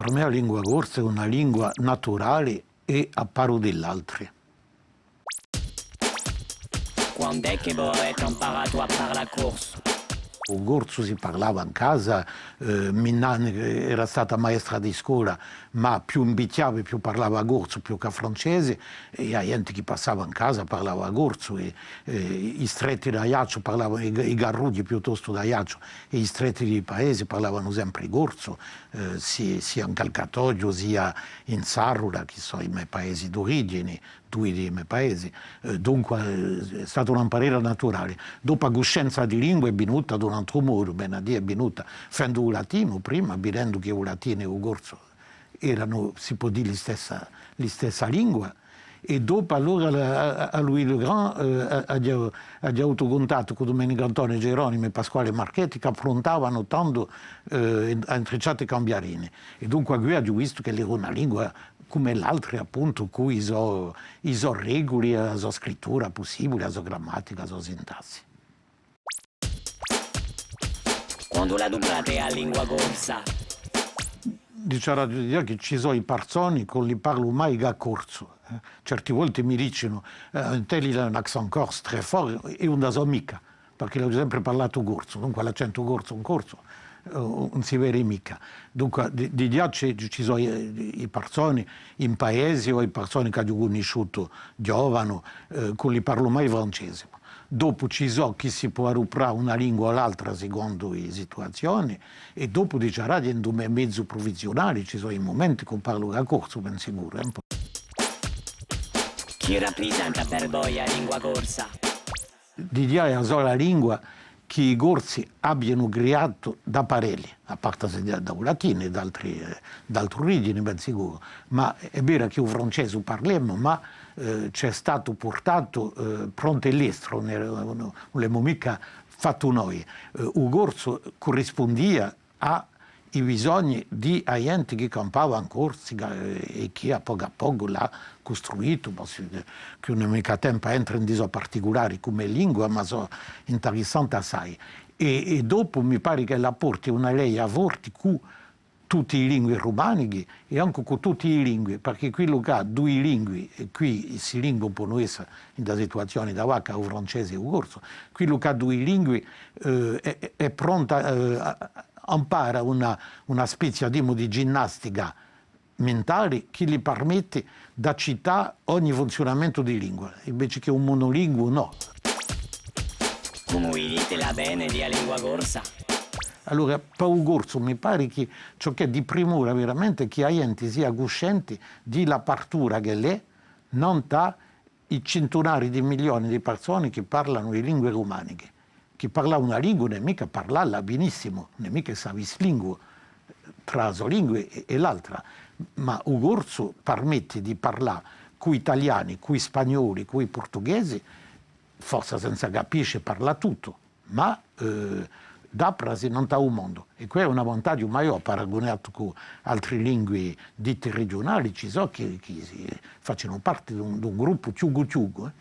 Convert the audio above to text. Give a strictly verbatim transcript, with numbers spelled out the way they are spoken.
Per mè a lingua corsa hè una lingua naturali è à paru di l'altri. Quand'hè chì vo avete amparatu à parlà corsu? U corsu si parlava in casa, eh, me nanna era stata maestra di scola, ma più invechjava, più parlava corsu, più chè francese, è a ghjente chì passava in casa parlava corsu, è, eh, i stretti d'Aiacciu parlavanu, i, i carrughji piuttostu d'Aiacciu, è i stretti di i paesi parlavanu sempre corsu, eh, si-, sia in Calcatoghju, sia in Sarrula, chì sò i me paesi d'urighjini, dui di i me paesi. Eh, dunque, eh, hè stata un'amparera naturali. Dopu a cuscenza di lingua hè vinuta d'un antru modu, vene à dì, hè vinuta fendu u latinu prima, videndu chì u latinu è u corsu eranu, si pò dì, listessa, listessa lingua, è dopu allora la, à, à Louis le Grand, eh, aghju, aghju avutu cuntattu cù Dumenicu Antone Geronimi è Pasquale Marchetti, chì affruntavanu tandu, eh, à intricciati cambiarini. È dunque quì aghju vistu ch'ella era una lingua cum'è l'altri, appuntu, cù i so, i so reguli, a so scrittura pussibuli, a so grammatica, a so sintassi. Quandu l'aduprate a lingua corsa? Diciaraghju chì ci sò i parsoni chì ùn li parlu mai chè corsu, eh. Certi volti mi dicenu, eh, un tel il a un accent corse très fort, è ùn la sò micca, perchè l'aghju sempre parlatu corsu, dunque l'accentu corsu in corsu, eh, ùn si vede micca. Dunque, di, di ghjà ci, ci sò i, i parsoni in paesi o i parsoni ch'aghju cunnisciutu ghjovanu, eh, chì ùn li parlu mai francesi. Dopu ci sò chì si pò aduprà una lingua o l'altra secondu i situazioni, è dopu diciaraghju in u me mezu prufissiunali ci sò i mumenti chì parlu chè corsu, ben sicuru, eh. Chì raprisenta per voi a lingua corsa? Di ghjà hè a sola lingua chì i Corsi abbianu criatu da parelli, à parte da, da u latinu è d'altri, eh, d'altri urighjini, ben sicuru. Ma hè vera chì u francese u parlemu, ma, eh, ci hè statu purtatu, eh, prontu è lestru, ùn, ùn, ùn l'emu micca fattu noi. Eh, u corsu currispundia à i bisogni di a ghjenti chì campava in Corsica, eh, è chì à pocu à pocu l'hà custruitu, ma sì, eh, chì ùn hè micca tempu à entre in i so particulari cum'è lingua, ma sò intarissanti assai. È, è dopu mi pari ch'ella porti una leia forti cù tutti i lingui rumanichi è ancu cù tutti i lingui, perchè quiddu chì hà dui lingui, è quì sti lingui ponu esse in a situazioni d'avà, u francese è u corsu, quiddu chì hà dui lingui, eh, hè, hè, hè prontu, eh, à, ampara una, una spezia, dimu, di ginnastica mentali chì li parmetti d'accittà ogni funziunamentu di lingua, invece chè un monolingu, nò. Cumu vidite l'avvene di a lingua corsa? Allora, pà u corsu mi pari chì ciò ch'hè di primura veramente hè chì a ghjenti sia cuscenti di l'apartura ch'ella hè nant'à i cintunari di milioni di parsoni chì parlanu i lingui rumanichi. Chì parlà una lingua ùn hè micca parlalla benissimu, ùn hè micca essa bislingua, trà a so lingua è, è l'altra, ma u corsu parmetti di parlà cù i taliani, cù i spagnoli, cù i purtughesi, forsa senza capisce parlà tuttu, ma, eh, d'aprasi nant'à u mondu. È què hè un avantaghju maiò paragunatu cù altri lingui ditti rigiunali, ci sò chì, chì si, facenu parti d'un, d'un gruppu chjucu chjucu, eh.